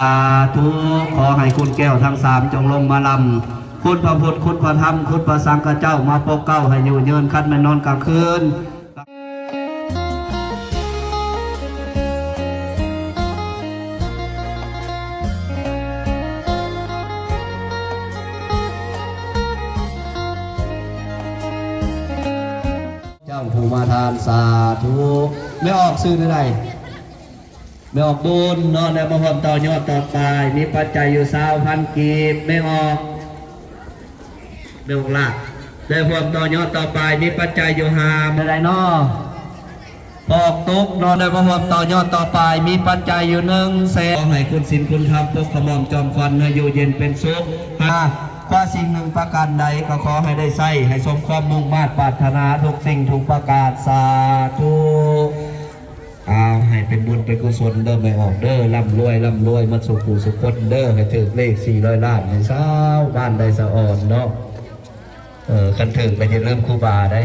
ສາທຸ ຂໍໃຫ້ຄຸນແກ້ວທັງສາມຈົ່ງລົງມາລຳ ຄຸນພະພຸດ ຄຸນພະທຳ ຄຸນພະສັງຄະເຈົ້າມາປົກເກົ້າໃຫ້ຢູ່ຍືນ ຄັນແມ່ນນອນກາງຄືນ ເຈົ້າຜູ້ມາທານ ສາທຸ ແມ່ອອກຊື່ແນວໃດ? ແມ່ອອກບຸນເນາະ ໄດ້ມາຮ່ວມຕໍ່ຍອດຕໍ່ປາຍ ມີປັດໄຈຢູ່ຊາວພັນກີບ ແມ່ອອກ ແມ່ອອກລາດ ໄດ້ຮ່ວມຕໍ່ຍອດຕໍ່ປາຍ ມີປັດໄຈຢູ່ຫ້າ ແນວໃດເນາະ? ອອກຕົກເນາະ ໄດ້ມາຮ່ວມຕໍ່ຍອດຕໍ່ປາຍ ມີປັດໄຈຢູ່ໜຶ່ງແສນ ຂໍໃຫ້ຄຸນສິນຄຸນທຳປົກຂະໝອມຈອມຂວັນ ໃຫ້ຢູ່ເຢັນເປັນສຸກ ຫາ ຄວ້າສິ່ງໜຶ່ງປະການໃດ ກໍຂໍໃຫ້ໄດ້ໃຊ້ ໃຫ້ສົມຄວາມມຸ່ງມາດປາດຖະໜາທຸກສິ່ງທຸກປະການ ສາທຸ. ອ້າວ ໃຫ້ເປັນບຸນເປັນກຸສົນເດີແມ່ອອກເດີ ລ່ຳລວຍ ລ່ຳລວຍໝົດສູ່ຜູ້ສູ່ຄົນເດີ ໃຫ້ຖືກເລກສີ່ຮ້ອຍລ້ານ ໃຫ້ຊາວບ້ານໄດ້ສະອອນເນາະ ເອີ ຄັນຖືກກໍຢ່າລືມຄູບາໄດ໋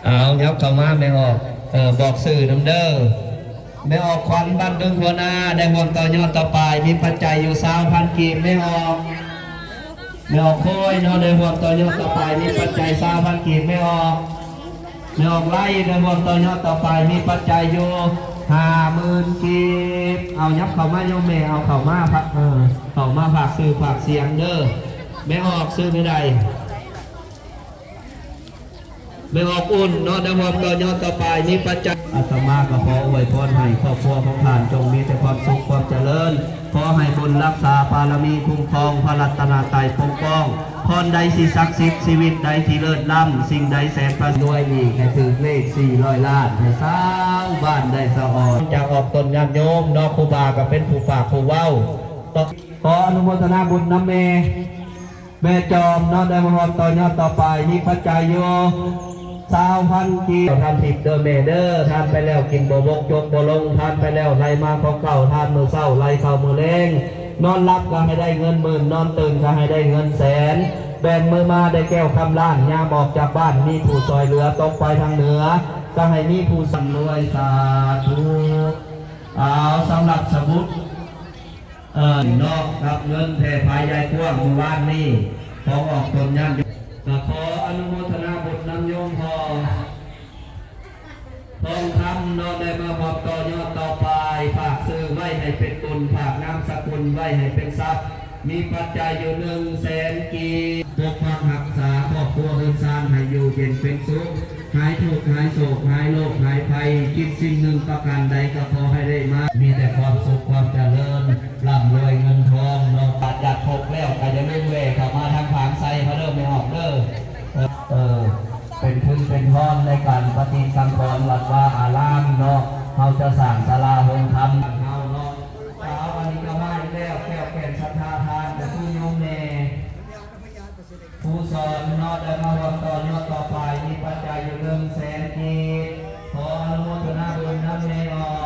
ເອົາ ຫຍັບເຂົ້າມາແມ່ອອກ ເອີ ບອກຊື່ນຳເດີ ແມ່ອອກຂວັນ ບ້ານດງຫົວນາ ໄດ້ຮ່ວມຕໍ່ຍອດຕໍ່ປາຍ ມີປັດໄຈຢູ່ຊາວພັນກີບ ແມ່ອອກ ແມ່ອອກໂຄຍເນາະ ໄດ້ຮ່ວມຕໍ່ຍອດຕໍ່ປາຍ ມີປັດໄຈຊາວພັນກີບ ແມ່ອອກ ແມ່ອອກໄລ່ ໄດ້ຮ່ວມຕໍ່ຍອດຕໍ່ປາຍ ມີປັດໄຈຢູ່ຫ້າໝື່ນກີບ ເອົາ ຫຍັບເຂົ້າມາໂຍມແມ່ ເອົາເຂົ້າມາ ເອີ ເຂົ້າມາຝາກຊື່ຝາກສຽງເດີ ແມ່ອອກຊື່ແນວໃດ? ແມ່ອອກອຸ່ນເນາະ ໄດ້ຮ່ວມຕໍ່ຍອດຕໍ່ປາຍ ມີປັດໄຈ ອາດຕະມາກໍຂໍອວຍພອນໃຫ້ຄອບຄົວຂອງທ່ານຈົ່ງມີແຕ່ຄວາມສຸກຄວາມຈະເລີນ ຂໍໃຫ້ບຸນຮັກສາບາລະມີຄຸ້ມຄອງ ພະລັດຕະນະໄຕປົກປ້ອງ ບ່ອນໃດທີ່ສັກສິດ ຊີວິດໃດທີ່ເລີດລ້ຳ ສິ່ງໃດແສນປະເສີດ ລວຍອີກ ໃຫ້ຖືກເລກສີ່ຮ້ອຍລ້ານ ໃຫ້ຊາວບ້ານໄດ້ສະອອນ ຈາກອອກຕົນຍາດໂຍມເນາະ ຄູບາກໍເປັນຜູ້ປາກຜູ້ເວົ້າ ຂໍອະນຸໂມທະນາບຸນນຳແມ່ ແມ່ຈອມເນາະ ໄດ້ມາຮ່ວມຕໍ່ຍອດຕໍ່ປາຍ ມີປັດໄຈຢູ່ຊາວພັນກີບ ທານທິບເດີແມ່ເດີ ທານໄປແລ້ວກິນບໍ່ບົກຈົກບໍ່ລົງ ທານໄປແລ້ວໄຫຼມາຂອງເກົ່າ ທານມື້ເຊົ້າໄຫຼເຂົ້າມື້ແລງ ນອນຫຼັບກໍໃຫ້ໄດ້ເງິນໝື່ນ ນອນຕື່ນກໍໃຫ້ໄດ້ເງິນແສນ ແບນມືມາໄດ້ແກ້ວຄຳລ້ານ ຍາມອອກຈາກບ້ານມີຜູ້ຊ່ອຍເຫຼືອ ຕົກໄປທາງເໜືອກໍໃຫ້ມີຜູ້ສຳລວຍ ສາທຸ ເອົາ ສຳລັບສະບຸດ ເອີ ນອກກັບເງິນແຜ່ພາຍໃຫຍ່ກວ້າງມື້ວານນີ້ ຂອງອອກຕົນຍາດໂຍມ ກໍຂໍອະນຸໂມທະນາບຸນນຳໂຍມພໍ່ທອງຄຳເນາະ ໄດ້ມາຮ່ວມຕໍ່ຍອດຕໍ່ປາຍ ຝາກຊື່ໄວ້ໃຫ້ເປັນບຸນ ຝາກນາມສະກຸນໄວ້ໃຫ້ເປັນຊັບ ມີປັດໄຈຢູ່ໜຶ່ງແສນກີບ ປົກປັກຮັກສາຄອບຄົວເຮືອນຊານໃຫ້ຢູ່ເຢັນເປັນສຸກ ຫາຍທຸກຫາຍໂສກຫາຍໂລກຫາຍໄພ ຄິດສິ່ງໜຶ່ງປະການໃດກໍຂໍໃຫ້ໄດ້ມາ ມີແຕ່ຄວາມສຸກຄວາມຈະເລີນ ລ່ຳລວຍເງິນທອງເນາະ ຈາກພົບແລ້ວກໍຢ່າລືມແວ່ເຂົ້າມາທາງຜາງໄຊເຮົາເດີແມ່ອອກເດີ ເອີ ເປັນທຶນເປັນທອນໃນການປະຕິສັງຂອນວັດວາອາລາມເນາະ ເຮົາຈະສ້າງສາລາໂຮງທຳເຮົາເນາະ ເອົາ ອັນນີ້ກໍມາອີກແລ້ວ ແກ້ວແກ່ນສັດທາທານກໍຄືໂຍມແມ່ ຜູ້ສອນເນາະ ໄດ້ມາຮ່ວມຕໍ່ຍອດຕໍ່ປາຍ ມີປັດໄຈຢູ່ໜຶ່ງແສນກີບ ຂໍອະນຸໂມທະນາບຸນນຳແມ່ອອກ